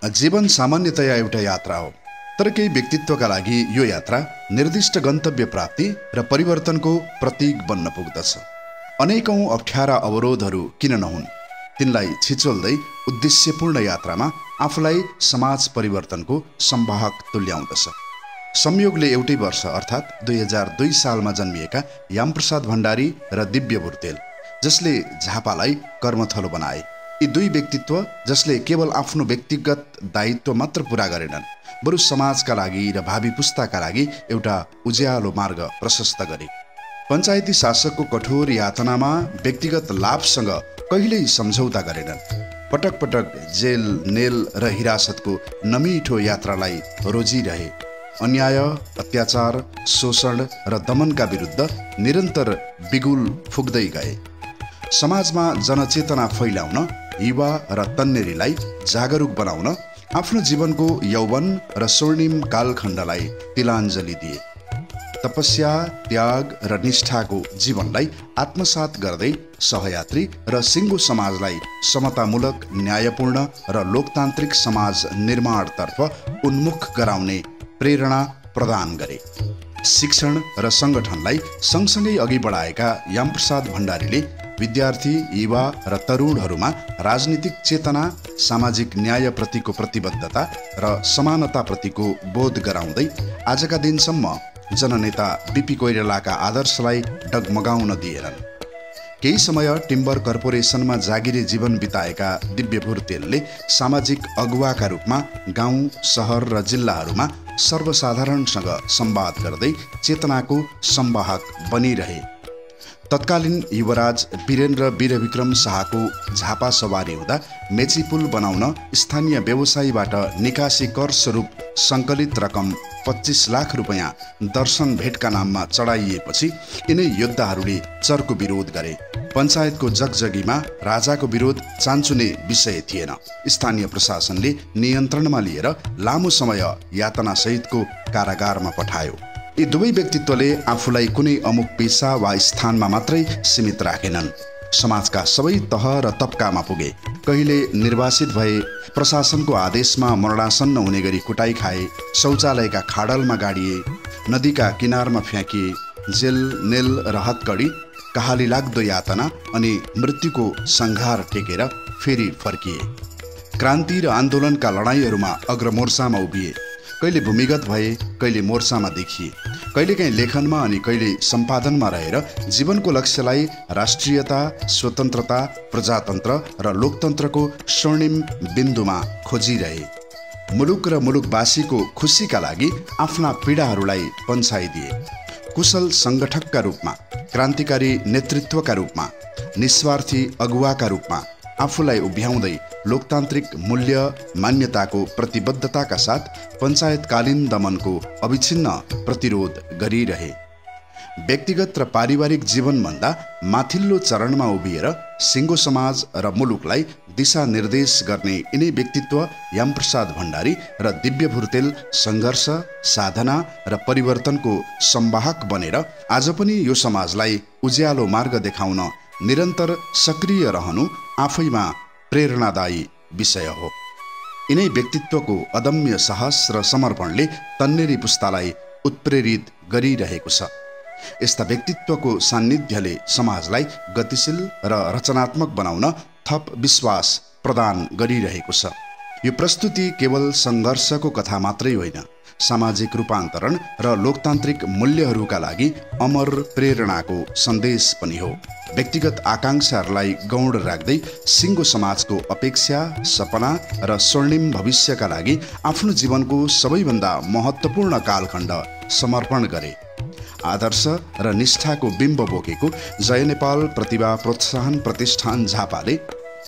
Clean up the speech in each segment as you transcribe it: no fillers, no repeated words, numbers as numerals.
जीवन सामान्यतया एउटा यात्रा हो, तर केही व्यक्तित्वका लागि यो यात्रा निर्दिष्ट गन्तव्य प्राप्ति र परिवर्तनको प्रतीक बन्न पुग्दछ। अनेकौं अप्ठ्यारा अवरोधहरू किन नहुन्, तिनलाई छिचोल्दै उद्देश्यपूर्ण यात्रामा आफूलाई समाज परिवर्तनको संवाहक तुल्याउँदछ। संयोगले एउटै वर्ष अर्थात् 2002 सालमा जन्मिएका यामप्रसाद भण्डारी र दिव्य भुर्तेल, जसले झापालाई कर्मथलो बनाए, यी दुई व्यक्तित्व जसले केवल आफ्नो व्यक्तिगत दायित्व मात्र पूरा गरेनन्, बरु समाजका लागि र भावी पुस्ताका लागि एउटा उज्यालो मार्ग प्रशस्त गरे। पञ्चायती शासकको कठोर यातनामा व्यक्तिगत लाभसँग कहिल्यै सम्झौता गरेनन्। पटक पटक जेल, नेल र हिरासतको नमिठो यात्रालाई रोजिरहे। अन्याय, अत्याचार, शोषण र दमनका विरुद्ध निरन्तर बिगुल फुक्दै गए। समाजमा जनचेतना फैलाउन, युवा र तन्नेरीलाई जागरुक बनाउन आफ्नो जीवनको यौवन र स्वर्णिम कालखण्डलाई तिलाञ्जली दिए। तपस्या, त्याग र निष्ठाको जीवनलाई आत्मसात गर्दै सहयात्री र सिङ्गो समाजलाई समतामूलक, न्यायपूर्ण र लोकतान्त्रिक समाज निर्माणतर्फ उन्मुख गराउने प्रेरणा प्रदान गरे। शिक्षण र सङ्गठनलाई सँगसँगै अघि बढाएका यामप्रसाद भण्डारीले विद्यार्थी, युवा र तरुणहरूमा राजनीतिक चेतना, सामाजिक न्यायप्रतिको प्रतिबद्धता र समानताप्रतिको बोध गराउँदै आजका दिनसम्म जननेता बीपी कोइरालाका आदर्शलाई डगमगाउन दिएनन्। केही समय टिम्बर कर्पोरेसनमा जागिरे जीवन बिताएका दिव्य भुर्तेलले सामाजिक अगुवाका रूपमा गाउँ, सहर र जिल्लाहरूमा सर्वसाधारणसँग संवाद गर्दै चेतनाको संवाहक बनिरहे। तत्कालीन युवराज वीरेन्द्र वीरविक्रम शाहको झापा सवारी हुँदा मेची पुल बनाउन स्थानीय व्यवसायीबाट निकासी कर स्वरूप सङ्कलित रकम 25 लाख रुपैयाँ दर्शन भेटका नाममा चढाइएपछि यिनै योद्धाहरूले चर्को विरोध गरे। पञ्चायतको जगजगीमा राजाको विरोध चान्चुने विषय थिएन। स्थानीय प्रशासनले नियन्त्रणमा लिएर लामो समय यातनासहितको कारागारमा पठायो। यी दुवै व्यक्तित्वले आफूलाई कुनै अमुक पेसा वा स्थानमा मात्रै सीमित राखेनन्। समाजका सबै तह र तबकामा पुगे। कहिले निर्वासित भए, प्रशासनको आदेशमा मरणासन्न हुने गरी कुटाई खाए, शौचालयका खाडलमा गाडिए, नदीका किनारमा फ्याँकिए, जेल, नेल र हतकडी, कहाली लाग्दो यातना अनि मृत्युको सङ्घार टेकेर फेरि फर्किए। क्रान्ति र आन्दोलनका लडाइँहरूमा अग्रमोर्चामा उभिए। कहिले भूमिगत भए, कहिले मोर्चामा देखिए। कहिलेकाहीँ लेखनमा अनि कहिले सम्पादनमा रहेर जीवनको लक्ष्यलाई राष्ट्रियता, स्वतन्त्रता, प्रजातन्त्र र लोकतन्त्रको स्वर्णिम बिन्दुमा खोजिरहे। मुलुक र मुलुकवासीको खुसीका लागि आफ्ना पीडाहरूलाई पन्छाइदिए। कुशल सङ्गठकका रूपमा, क्रान्तिकारी नेतृत्वका रूपमा, निस्वार्थी अगुवाका रूपमा आफूलाई उभ्याउँदै लोकतान्त्रिक मूल्य मान्यताको प्रतिबद्धताका साथ पञ्चायतकालीन दमनको अविच्छिन्न प्रतिरोध गरिरहे। व्यक्तिगत र पारिवारिक जीवनभन्दा माथिल्लो चरणमा उभिएर सिङ्गो समाज र मुलुकलाई दिशानिर्देश गर्ने यिनै व्यक्तित्व यामप्रसाद भण्डारी र दिव्य भुर्तेल सङ्घर्ष, साधना र परिवर्तनको संवाहक बनेर आज पनि यो समाजलाई उज्यालो मार्ग देखाउन निरन्तर सक्रिय रहनु आफैमा प्रेरणादायी विषय हो। यिनै व्यक्तित्वको अदम्य साहस र समर्पणले तन्नेरी पुस्तालाई उत्प्रेरित गरिरहेको छ। यस्ता व्यक्तित्वको सान्निध्यले समाजलाई गतिशील र रचनात्मक बनाउन थप विश्वास प्रदान गरिरहेको छ। यो प्रस्तुति केवल सङ्घर्षको कथा मात्रै होइन, सामाजिक रूपान्तरण र लोकतान्त्रिक मूल्यहरूका लागि अमर प्रेरणाको सन्देश पनि हो। व्यक्तिगत आकाङ्क्षाहरूलाई गौण राख्दै सिङ्गो समाजको अपेक्षा, सपना र स्वर्णिम भविष्यका लागि आफ्नो जीवनको सबैभन्दा महत्त्वपूर्ण कालखण्ड समर्पण गरे। आदर्श र निष्ठाको बिम्ब बोकेको जय नेपाल प्रतिभा प्रोत्साहन प्रतिष्ठान झापाले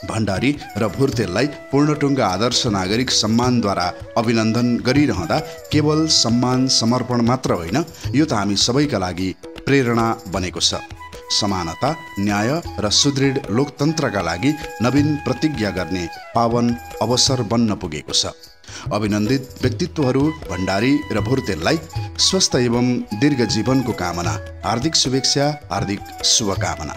भण्डारी र भुर्तेललाई पूर्णटुङ्गा आदर्श नागरिक सम्मानद्वारा अभिनन्दन गरिरहँदा केवल सम्मान समर्पण मात्र होइन, यो त हामी सबैका लागि प्रेरणा बनेको छ। समानता, न्याय र सुदृढ लोकतन्त्रका लागि नवीन प्रतिज्ञा गर्ने पावन अवसर बन्न पुगेको छ। अभिनन्दित व्यक्तित्वहरू भण्डारी र भुर्तेललाई स्वस्थ एवं दीर्घ जीवनको कामना, हार्दिक शुभेच्छा, हार्दिक शुभकामना।